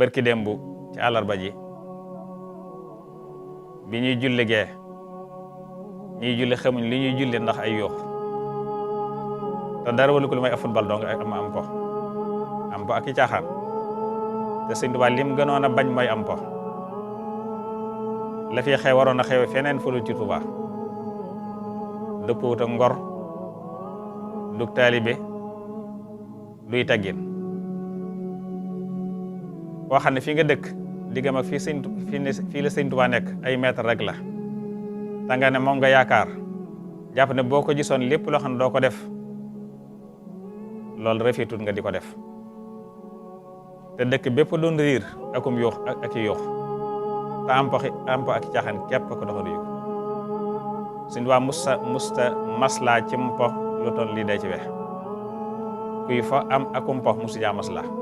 bërki démb ci àllarba ji bi ñuy julli gee ñuy julli xamuñ li ñuy julli ndax ay yuux te dara walu ko lu may ab football dong am po ak i caaxaan te Sëñ Tuubaa lim gënoon a bañ mooy am po la fi xew waroon a xew feneen fu dul ci Tuubaa dëppwut ak ngor du taalibe duy taggin koo xam ne fii nga dëkk diggam ak fii la Sëñ Tuubaa nekk ay mètre rek la ta nga ne moom nga yaakaar jàpp ne boo ko gisoon lépp loo xam ne doo ko def loolu rafetul nga di ko def te dëkk bépp doon riir akum yuux ak i yuux te am po ak caaxaan képp ko doxa du yëg Sëñ Tuubaa musta maslaa ci mpo lu toll lii day ci wex kuy fa am akum po musu jaa maslaa